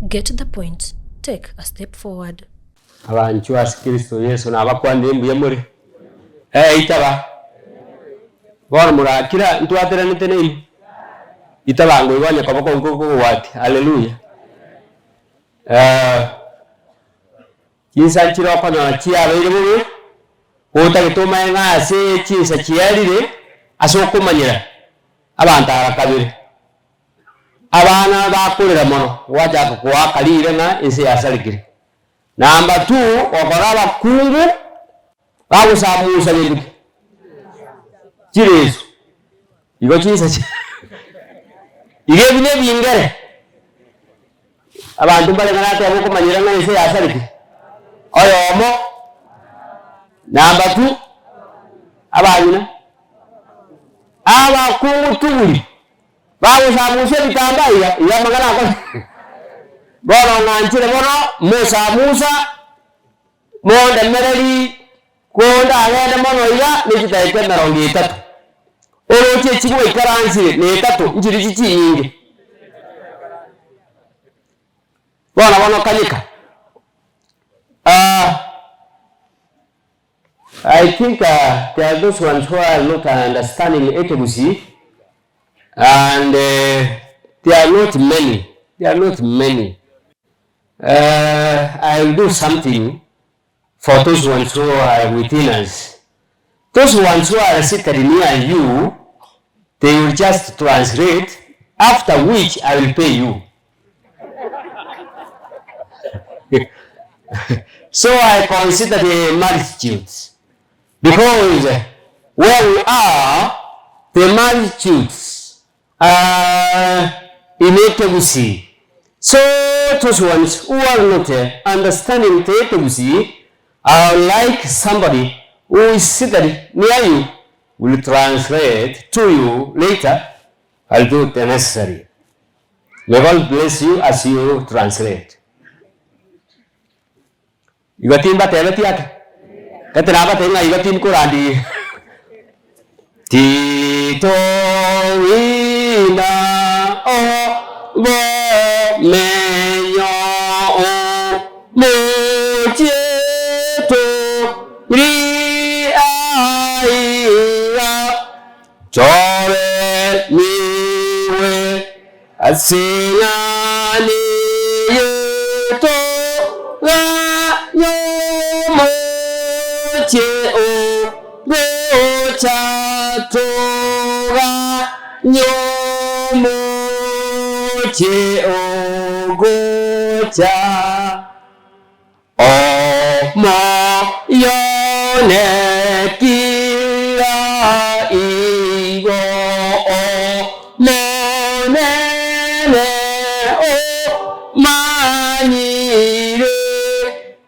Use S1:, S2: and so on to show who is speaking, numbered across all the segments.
S1: Get the point, take a step forward.
S2: Abanchwa ase Kristo Yeso nabakwanire mbuya more? Ee, itaba. Bono morakira ntwateranete nainwe? Itaba ngoigwa onye koboko nkokogwatia. Haleluya. Chinsa nchire okonyora chiabeire bobe, gotagete omanye ng'a ase chinsa chiarire ase okomanyera abanto ara kabere. Abana bakorera mono, gwachaka koaka riire ng'a ense yasarekire. Number two, gokora abakungu bagosamusa gento ki? Chireso. Igo chinsa chi iga ebi nebingere. Abanto mbare ng'a nateba okomanyera ng'a ense yasarekire. Oyomo, number two, abang'ina, abakungu tuguri. Bagosamusa ebitambaa iga, iga amang'ana akore. Bono ng'anchire mono mosamusa, mondemereri, kondagende mono iga ne chidakika emerongo etato. Oroche echi gwaikaransire na etato nchirichi chinyinge. Bono bono kanyeka. I think there are those ones who are not understanding Ekegusii and they are not many, they are not many. I will do something for those ones who are within us. Those ones who are seated near you, they will just translate, after which I will pay you. So I consider the multitudes because where we are the multitudes are in Ekegusii. So those ones who are not understanding the Ekegusii are like somebody who is seated near you will translate to you later I'll do the necessary. May God bless you as you translate. Igo timbatebeti ake? Gati nabatebie ng'a igo tinkorandi Titowina obomenyo omochie tori aiga. Tobe niwe ase eng'ani yaito gany'omochie ogocha togany'omochie ogocha. Omoyo one kira igo Omonene omanyire,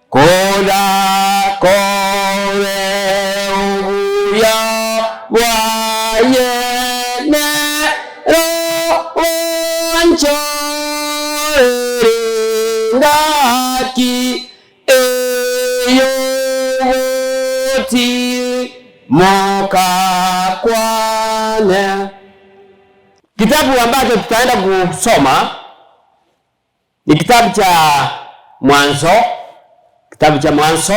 S2: korakore obuya bwaye nero bwanchorere. Engaki ey'ogotimoka kwane. Kitabu ambacho tutaenda kusoma ni kitabu cha Mwanzo, kitabu cha Mwanzo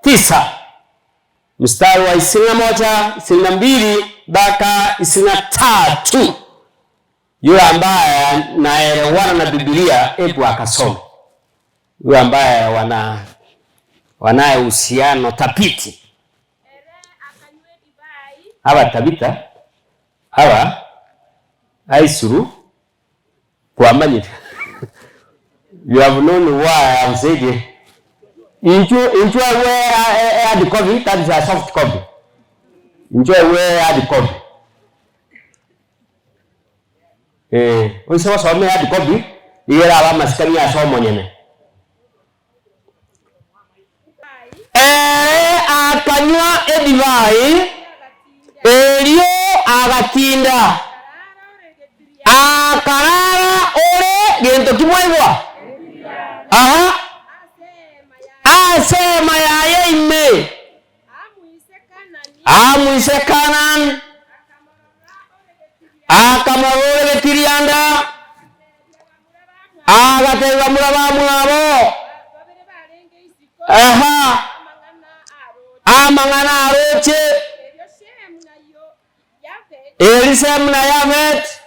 S2: tisa mstari wa ishirini na moja, ishirini na mbili mpaka ishirini na tatu. Yule ambaye anaelewana na Biblia hebu akasome. Yule ambaye wana wanaye uhusiano thabiti
S3: Ere akanywa edivai.
S2: Aba Tabitha. Aba aisuru kwamanyire you have known why I have said it. Inchuo inchuo ewe a hard copy that is a soft copy. Inchuo ewe hard copy. Eh, oise gosoma ehard copy nigo erabe amasikani ase omonyene. Ere akanywa edivai, erio agatinda, akarara ore gento ki mwaigwa? Aha, ase eema yaye ime. Amoise Kanani, akamorora egetirianda, agatebia bamura bamwabo, Aha, amang'ana aroche, Erio Shemu na Yafeti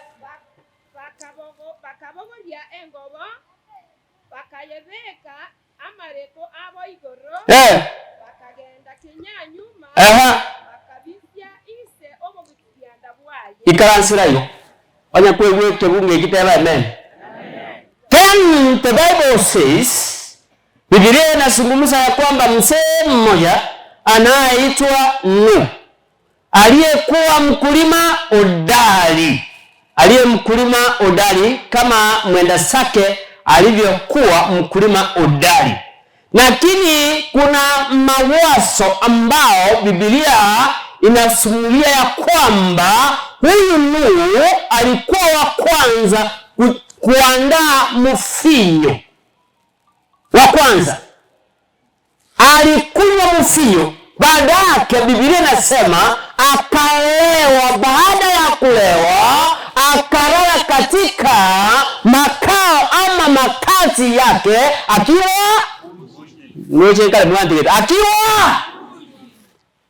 S3: Amareko abo igoro, bakagenda kinyanyuma, bakabisia ise obogitianda bwaye.
S2: Ikaransera igo, onye kwaigwa ekebungo eki teba amen. Then the Bible says, Bibilia inazungumza ya kwamba mzee mmoja anayeitwa Nuhu aliyekuwa mkulima hodari, aliye mkulima hodari kama mwenda zake alivyokuwa mkulima hodari. Lakini kuna mawazo ambao Biblia inasimulia ya kwamba huyu Nuhu alikuwa wa kwanza kuandaa mvinyo wa kwanza alikunywa mvinyo, baada yake Biblia inasema akalewa. Baada ya kulewa akalala katika makao ama makazi yake akiwa akiwa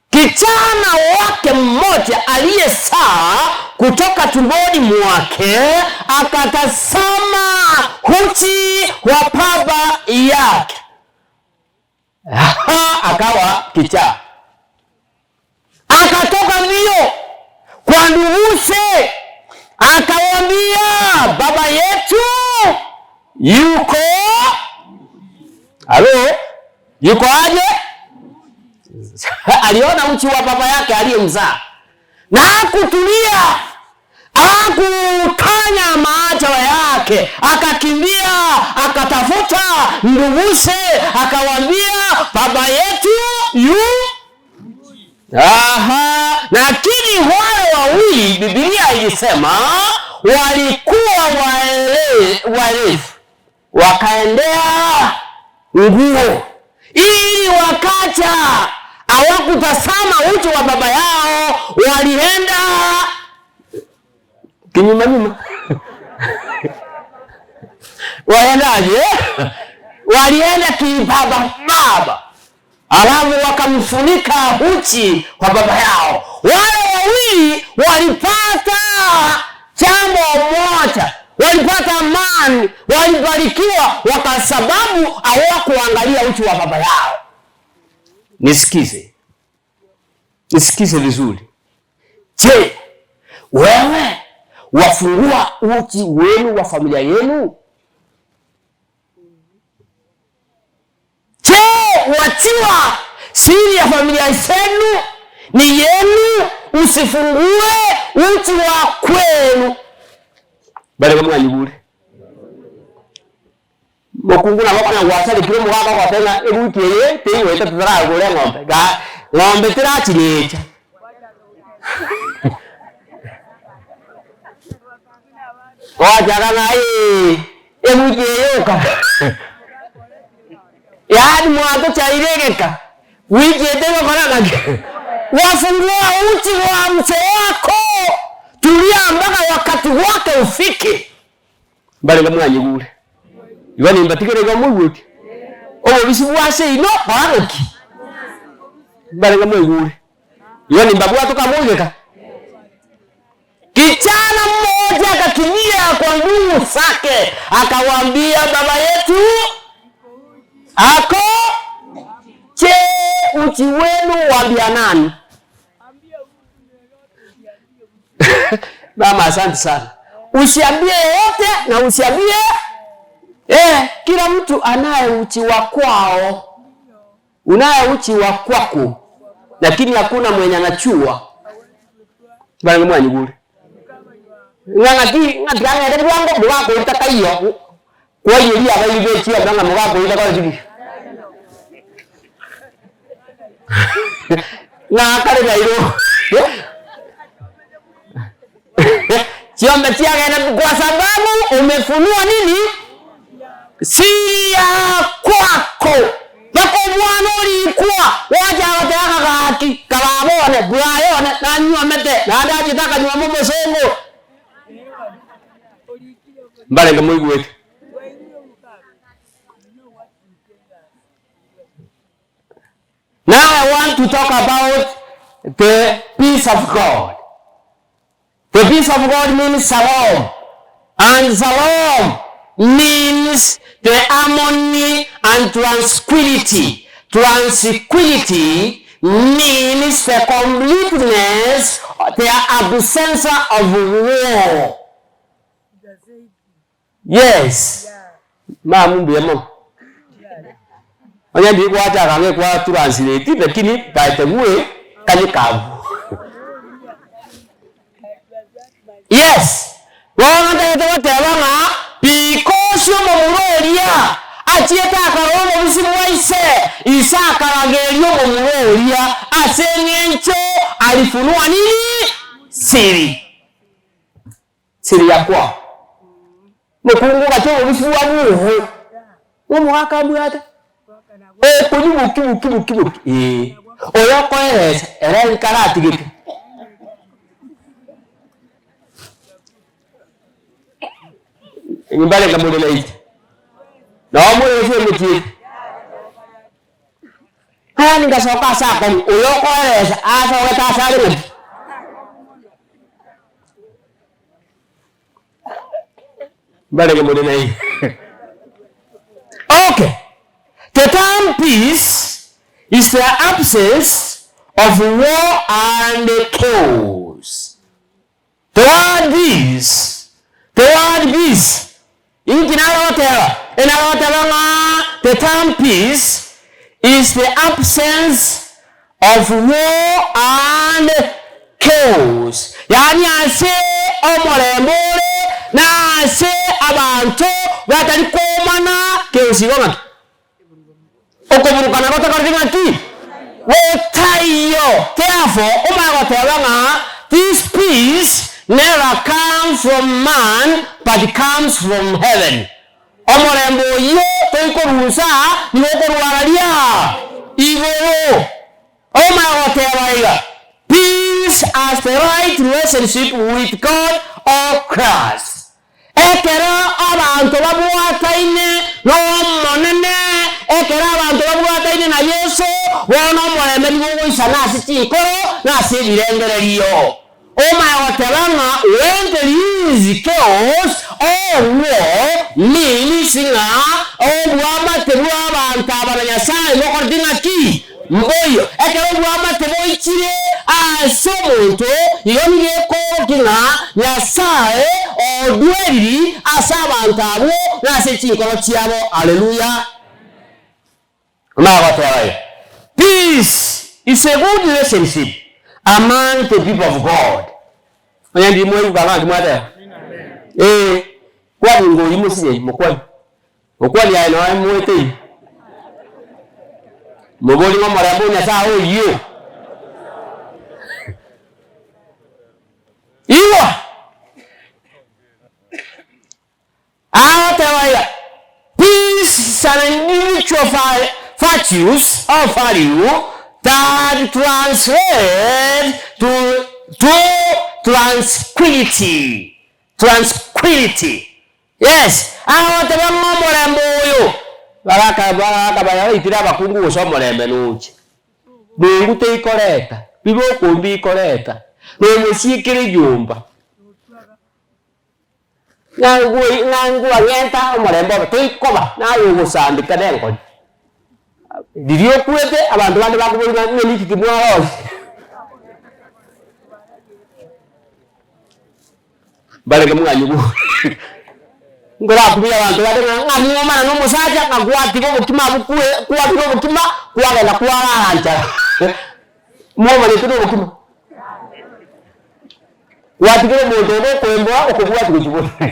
S2: Kijana wake mmoja aliyezaa kutoka tumboni mwake akatazama uchi wa baba yake, akawa kichaa, akatoka mbio kwa nduguze, akawaambia baba yetu yuko halo, yuko aje? Aliona uchi wa baba yake aliyemzaa na hakutulia, hakukanya macho yake, akakimbia akatafuta nduguse, akawambia baba yetu yu Aha, lakini wale wawili Biblia ilisema walikuwa waelevu, wakaendea nguo ili wakacha hawakutazama uchi wa baba yao, walienda kinyume nyuma waendaje? Walienda kibaba baba, alafu wakamfunika uchi wa baba yao. Wale wawili walipata jambo moja, walipata amani, walibarikiwa, wakasababu hawakuangalia uchi wa baba yao. Nisikize, nisikize vizuri. Je, wewe wafungua uchi wenu wa familia yenu? Je, watiwa siri ya familia zenu ni yenu? Usifungue uchi wa kwenu barega mwanyigure mokungu nabo konya gwasarikire omogaka ogoteba ng'a ewiki eye teigoeta totaragora eng'ombe ga ng'ombe terachinecha gwachaka ng'a ee ewiki eye yoka yaani mwatochaire egeka wiki eye tegokora ng'aki wafungua uchi wa mche wako tulia mpaka wakati wake ufike mbarenge mwanyigure igo nimbatigere igo moigwete obobisi bwa seino bwaroki mbarenge mwaigure igo nimbabwate okamoigeka Kijana mmoja akakimbia kwa ndugu zake akawaambia, baba yetu ako je, uchi wenu waambia nani? Mama asante sana. Usiambie yeyote na usiambie eh, kila mtu anaye uchi wa kwao. Unaye uchi wa kwako, lakini hakuna mwenye anachua. Barenge mwanyigure. Ng'a ng'aki ng'a tigang'ende bwango mogakoita kaiyo kwaiyeria abairi be chiombe ng'a mogakoita kore chiki. Ng'a akare nairo chiombe chiagenda kwa sababu umefunua nini? Siri ya kwako. Mpaka omwana orikwa gwacha agoteba ng'a gaki kababa one bwaye one nanyuomete naende achete akanyuoma omosongo. Mbarenge moigwete. Now I want to talk about the peace of God. The peace of God means shalom. And shalom means the harmony and tranquility. Tranquility means the completeness, the absence of war. Yes. Mama mbuya mono. Onye ndi gwachaka ang'e kwa translate lakini by the way kanye kabu. Yes. Bono ntagete goteba ng'a because omomura oria achiete akarora obobisi bwa ise, ise akarageria omomura oria ase eng'encho alifunua nini? Siri. Siri yakwa. Mokungu ogachia obobisi bwa buhu, omogaka abwate, okonywa boki boki boki boki ee, oyo okoeresa ere nkare atigete. Mbarenge more nainche, nabo more ase emechie eye. Yaani ngasoka ase akong'u, oyo okoeresa asogete ase are ng'aki? Mbarenge more nainche. Okay, the term peace is the absence of war and chaos. The word peace, the word peace, inki nare goteba? Enare goteba ng'a the term peace is the absence of war and chaos, yaani ase omorembe ore na ase abanto batari komana chaos igo ng'aki? Okoburukana gotakoreti ng'aki? Gotaiyo. Therefore, omanye goteba ng'a this peace never come from man but comes from heaven. Omorembe oyio toikorwa nsa nigo okorwa aria igoro. Omanye goteba iga, Peace as the right relationship with God or Christ. Ekero abanto babwataine n'Omonene, ekero abanto babwataine na Yeso, bono omorembe nigo ogoisana ase chinkoro na ase ebirengererio. Omanye goteba ng'a when there is chaos or war means ng'a oboamate bw'abanto aba na Nyasae bokoreti ng'aki? Mboiyo, ekero oboamate boichire ase omonto, igo nigo ekoorokia ng'a Nyasae odweriri ase abanto abwo na ase chinkoro chiabo. Haleluya! Omanye goteba iga, Peace is a good relationship among the people of God. Onye ndiri mwaigwa ng'a naki mwateba? Ee, kwani ngoyio mosinyei mokwani. Okwani aye noe moeteire. Mobori ng'a omorembe o Nyasae oyio. Igwa! Agoteba iga, Peace is an individual virtues or value that translate to to tranquility, tranquility. Yes, agoteba ng'a omorembe oyo, bagaka bagaka baitire abakungu gose omorembe noche. Nongu teikoreta, biboko mbikoreta, nomosiekere nyomba. Ng'a ng'a ngwang'enta omorembe obe, toikoba naye ogosandeka nenkori. Riria okwete, abanto bande bakoboria ng'a ng'a niki ki mwarosia. Mbarenge mwanyigure. Nkorakumia abanto bande ng'a ng'a mwomana na omosacha ng'a gwatiga obokima abwo kwe kwarire obokima kwagenda kwarara nchara. Mwomanete na obokima. Gwatigire omonto onde okoemboa okobwatia gochia bosio.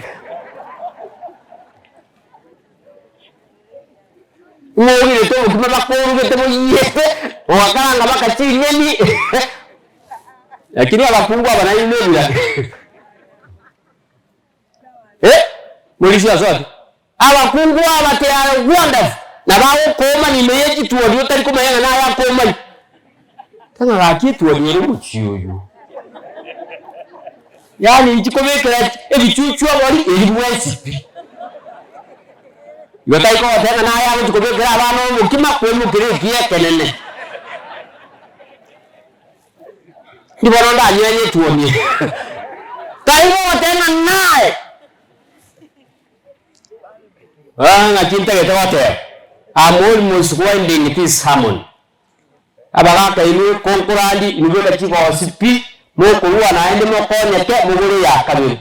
S2: Ng'ogirete obokima bakorugete boyiete, ogakaranga baka chinyeni lakini abakungu aba nainwe nebirage. Eh, morisia ase Abakungu aba they are wonderful, nabo agokoomania ime ye chituoni otari komanya ng'a naye akoomania. Tang'a gaki etuoni ere omochie oyo. Yaani inchi kobekera ebichuchu obori eri bwensi pi. Igo tari kogoteba ng'a naye agochi kobekera abana obokima kwaimokera ekiya ekenene. Ndi bono ndanyenye etuoni eye. Tari kogoteba ng'a naye. Ah, ng'aki ntagete goteba, I'm almost winding this sermon. Abagaka inwe konkorandi inwe beka chigosi pi, mokorua naende mokonyeke mogore eya kabere.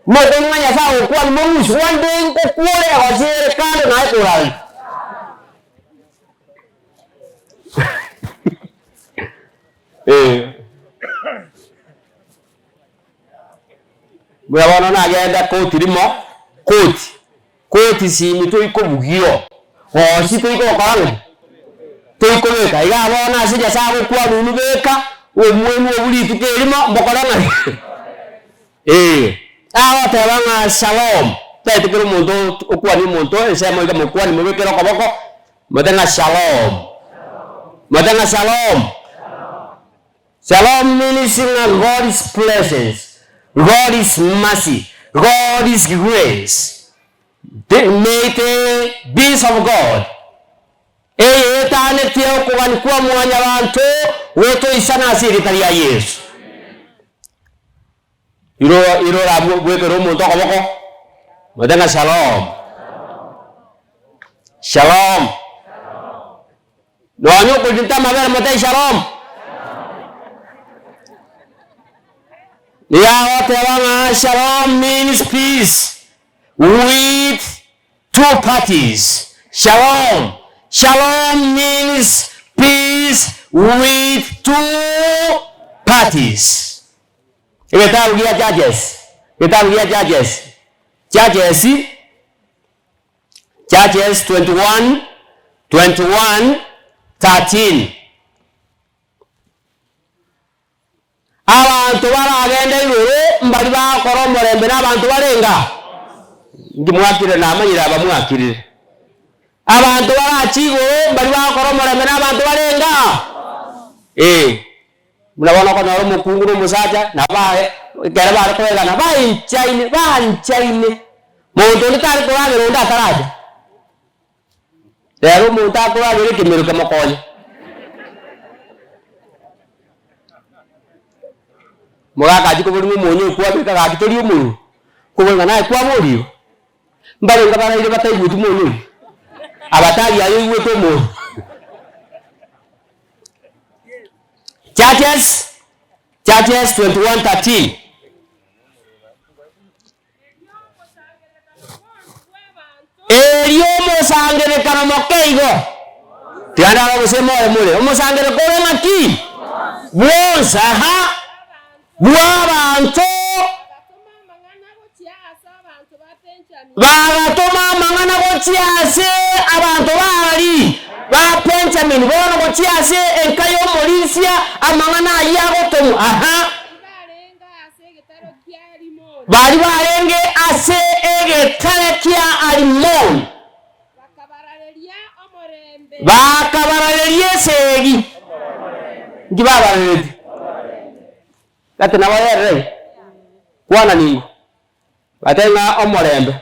S2: Mokoigwa ng'a Nyasae agokwania morusie one day nkokwore egosi ere kando naye korari. Eh. Mbuya bono nagenda koti rimo, koti, koti simi toikobugio, gosi toigokora ng'aki? Toikobeka. Iga bono ase Nyasae agokwana inwe beka, obomwenu obwo rituko erimo mbokore ng'aki? Ee. Agoteba ng'a shalom, taete kera omonto okwanie omonto ensemo iga mokwanie mobekere okoboko, mote ng'a shalom, mote ng'a shalom. Shalom means ng'a God is presence, God is mercy, God is grace. May the peace of God eye etanetie okogania kwa mwanyabanto gotoisana ase erieta ria Yeso. Iro irora bwekere omonto okoboko, mote ng'a shalom, shalom. Nonya okorinta amabere mote shalom. Nigo agoteba ng'a shalom means peace with two parties. Shalom, shalom means peace with two parties. Egetabu gia Judges, egetabu gia Judges, Judges. Judges 21, 21, 13. Abanto baragende igoro mbari bagokora omorembe nabanto barenga? Inki mwakirire namanyire aba mwakirire. Abanto barache igoro mbari bagokora omorembe nabanto barenga? Ee. Buna bono okonyora omokungu na omosacha, nabo baye ekero bare koegana bainchaine, baanchaine, monto onde tare koragera onde ataracha. Rero omonto akoragera ekemero kemokonye. Mogaka achia koboria ng'a omonyo okwo abeka gaki tori omorwo, kobua ng'a naye kwaboria igo, mbarenge baraire bataigweti monyo oyio, abatari aye oigwete omonyo. Judges, Judges 21:13.
S3: Erio
S2: Erio omosangererekano moke igo, tiga ndare gose moyo more, omosangerereko ore ng'aki? Bwonsi, aha,
S3: bw'abanto
S2: bw'abanto
S3: bagatoma amang'ana gochia ase abanto ba Benjamini.
S2: Bagatoma amang'ana gochia ase abanto b'Ari ba Benjamini, bono gochia ase enka y'omorisia amang'ana ayio agotomwa. Aha.
S3: Baria barenge
S2: Baria barenge
S3: ase egetare kia
S2: ase egetare kia Arimoni.
S3: Bakabarareria omorembe.
S2: Bakabarareria esegi. Inki babarareretie? Gati nabo yerere, kwana nigo, batebe ng'a omorembe.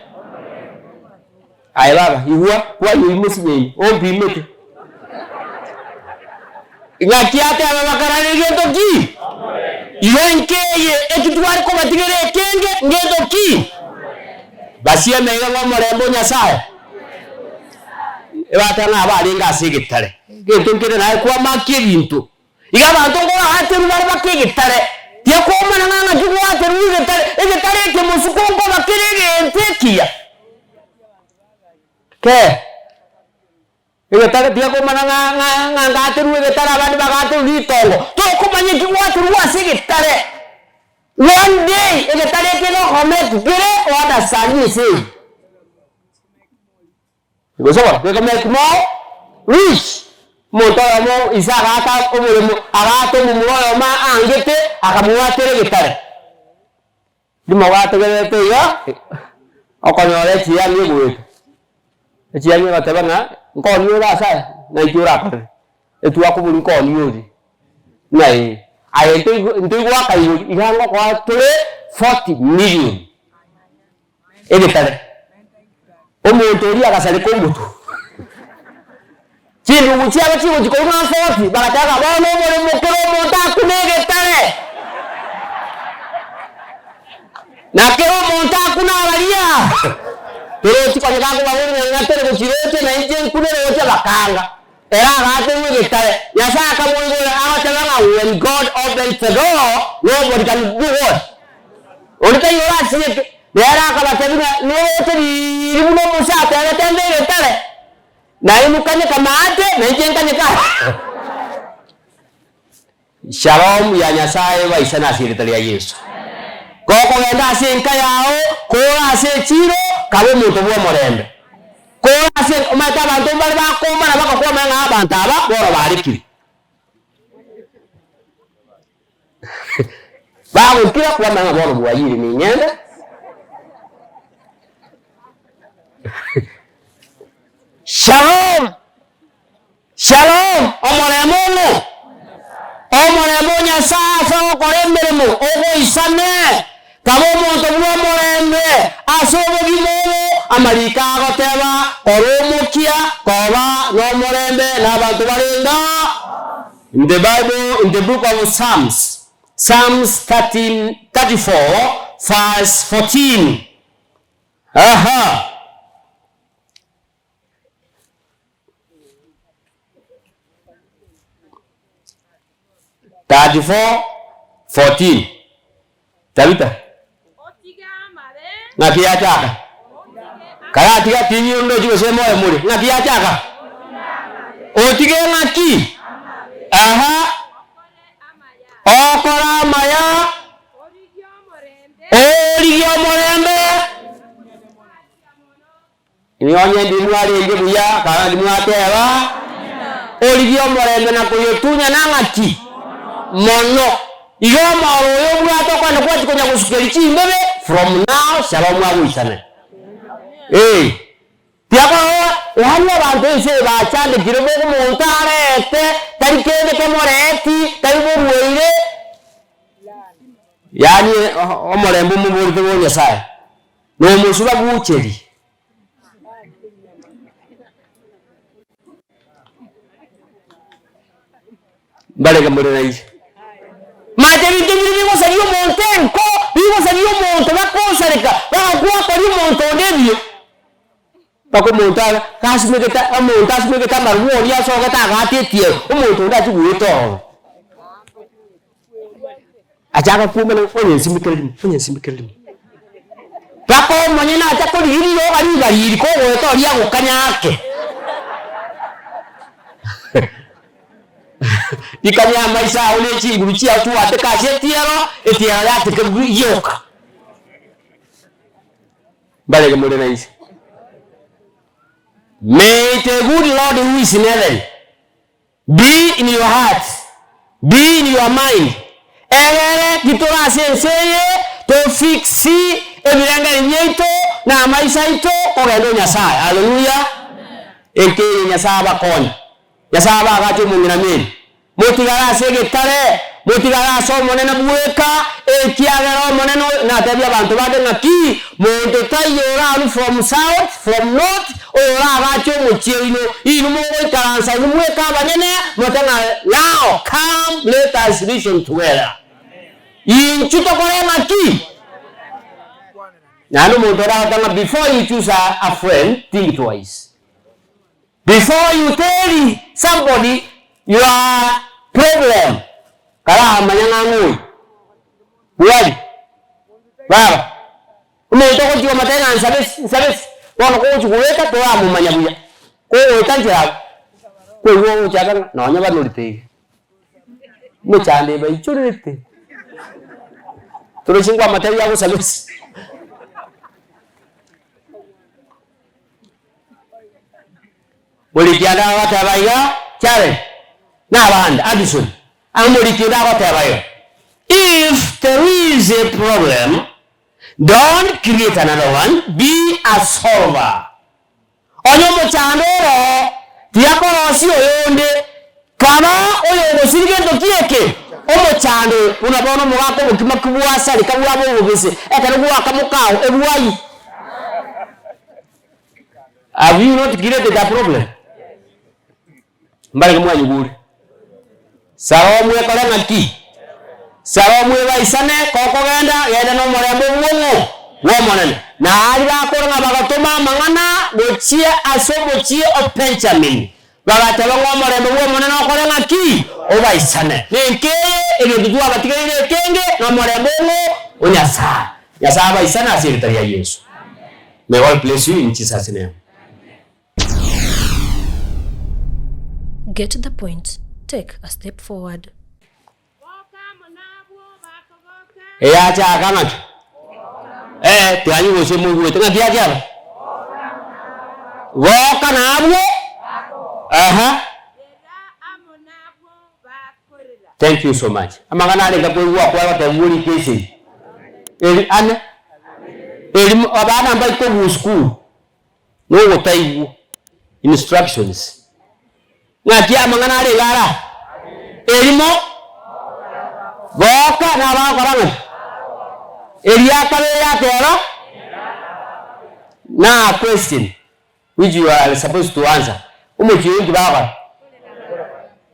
S2: Aye baba, igwa, kwayia mosinyaine, ompimete. Ng'aki ateba bakarare gento ki? Igo enka eye eki tware kobatigera ekenge ngento ki? Basieme iga ng'a omorembe o Nyasaye. Ebateba ng'a abarenge ase egetare, gento nkere naye kwamakia ebinto. Iga abanto nkorahaterwe bare bake egetare, tiakomana ng'a ng'aki gwaterwa. Ngwaterwa egetare, egetare eke mosuko nkoba kere egento ekiya. Kee. Egetare tiga komana ng'a ng'a ng'a ngaterwe egetare abande bagaterwa ritongo, tokomanya eki gwaterwa ase egetare. One day egetare eke gekomeki kere o understand ense eye. Gose bono gekomeki more rich. Omonto oyomo ise agaata oboremo, agaata omomura oyomo aangete, akamwatera egetare. Rimo gwategererete iga, okonyora echiani egoeta, echiani egoteba ng'a nkoonie ore ase aya, ng'ai orakorere, etwakoboria nkoonie oria, ng'a ee, aye ntoigwa ntoigwaka igori, iga ngokoa tore 40 million, egetare, omonto oria agasareka omotwe, chindugu chiabo chigochia korwa ng'a 40, bagateba ng'a bono oboremo kera omonto akune egetare. Na kera omonto akune abaria, torochi konya gakobaboria ng'a ng'a tore gochirochia na inche nkune roche bakanga. Ere agaterwa egetare, Nyasae akamoigora, agateba ng'a when God opens the door, nobody can do what? Onde taiyo orasieke. Nere akabatebia ng'a noroche riiri buna Musa atebete mbe egetare, na inwe kanyeka maate, na inche nkanyeka Shalom ya Nyasae ebaisane ase erieta ria Yeso. Gokogenda ase enka yao, kore ase echiro, kabe omonto bw'omorembe. Kore ase omanyete abanto mbare bakombana bagakwamanya ng'a abanto aba bono barekire. Bagokira kwamanya ng'a bono bwayire ning'ende. Shalom! Shalom, omorembe ong'o? Omorembe o Nyasae ase ogokora emeremo ogoisane. Kaba omonto bw'omorembe ase obogima obo, amariko agoteba, Kora omokia koba nomorembe nabanto barenge aa. In the Bible, in the book of Psalms, Psalms 13, 34 verse 14. Aha. 34:14 Tabitha,
S3: Otige amabe,
S2: ng'aki yachaka?
S3: otige
S2: Karatiga tibi onde gose moyo more, ng'aki yachaka? Otige ng'aki? Aha,
S3: okore amaya,
S2: okore amaya,
S3: origie omorembe,
S2: origie omorembe. Inwe onye ndimwarenge buya, kana ndimwateba, Origie omorembe na koyotunyana ng'aki? Mono. Igo omoro oyo obwate okogenda gwachia konya gosukeria chimbebe, from now shalom agoisane. Eh, tiakorora yaani abanto ense eye bachandekire bobe omonto arete, tari kende kemoreti, tari borwaire, yaani omorembe omoborete bwa Nyasaye. Nomosuba bw'ucheri. Mbarenge more nainche. Mache ebinto bire bigosaria omonto enko, bigosaria omonto bakosareka, bagokwakoria omonto onde ebibe. Mpaka omonto aga gasimegete omonto asimegete amarwa oria asogete agaata etiero, omonto onde achie goeta ororo. Achaka kwomana onye nsimekere rimo, onye nsimekere rimo. Mpaka omonyene acha korigia riroba ribariri kogoeta oria agokanya ake. Rikanya amaiso ao ne chinguru chiao twateka ase etiero, etiero yateke yoka. Mbarege more na inse. May the good Lord who is in heaven be in your heart, be in your mind, egere titore ase ense eye to fix ebirengererio biaito na amaiso aito kogenda o Nyasaye. Hallelujah! Enka eye Nyasaye abakonye. Nyasae abagache omong'ina meri, motigare ase egetare, motigare ase Omonene bweka, ekiagera Omonene oyo, natebie abanto bande ng'aki, monto taiyo orarue from south, from north, oyoragache omochie oino, inwe mogoikaransa inwe mweka abanyene, mote ng'a now come let us reason together. Inchu tokore ng'aki? Naende omonto oragoteba ng'a before you choose a friend, think twice. Before you tell somebody your problem, karamanya ng'a ng'o oyo. Bwari. Baba, omonto ogochia komotebia ng'a nsabe esi, nsabe esi, bono kogochia goeta toramomanya buya, kogoeta nchera abwo, kwaigwa ogochaka ng'a nonya banorete iga, emechando ebaichorete, torochi nkwamotebi agosabe esi. Moriki ande agoteba iga, Jared, na abande, Addison, amo moriki onde agoteba iga, If there is a problem, don't create another one, be a solver. Onye omochando oro oo, tiga korosia oyonde, kaba oyogosiria gento ki eke? Omochando oyo, buna bono omogaka obokima ki bwasareka bwaba obobese, ekero gwakamoka ao, ebwayia. Have you not created a problem? Mbarenge mwanyigure. Sara omwekore ng'aki? Sara omwebaisane kokogenda genda nomorembe obwong'o bw'Omonene. Na aria bakora ng'a bagatoma amang'ana gochia ase omochie o Benjamini, bagateba ng'a omorembe bw'Omonene okore ng'aki? Obaisane. Ninki eye egento twabatigeire ekenge nomorembe ong'o o Nyasae. Nyasae abaisane ase erieta ria Yeso. May God bless you in Jesus name.
S1: Get the point, take a step forward.
S3: Goka amo nabwo bakogoka.
S2: Eyachaka ng'aki? Eh, tianyi gose moigwete ng'aki yachiaka? Goka nabwo Aha.
S3: Rera amo nabwo bakorera.
S2: Thank you so much. Amang'ana arenge koigwa kwagotebigwa orike esegi. Eri ane. Eri abana mbaikogwa esukuru. Nogotaigwa instructions. Ng'aki amang'ana are iga ara? Erimo, goka nabagokora ng'aki? Eria kabere yateba, na question which you are supposed to answer. Omochie oyo inki bagokora?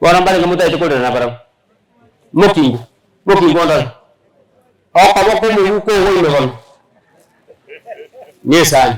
S2: Bono mbarenge motagete korera nabarabwo. Mokingo, mokingo ondore. Okoboko omoguko ogo ime bono. Nesani.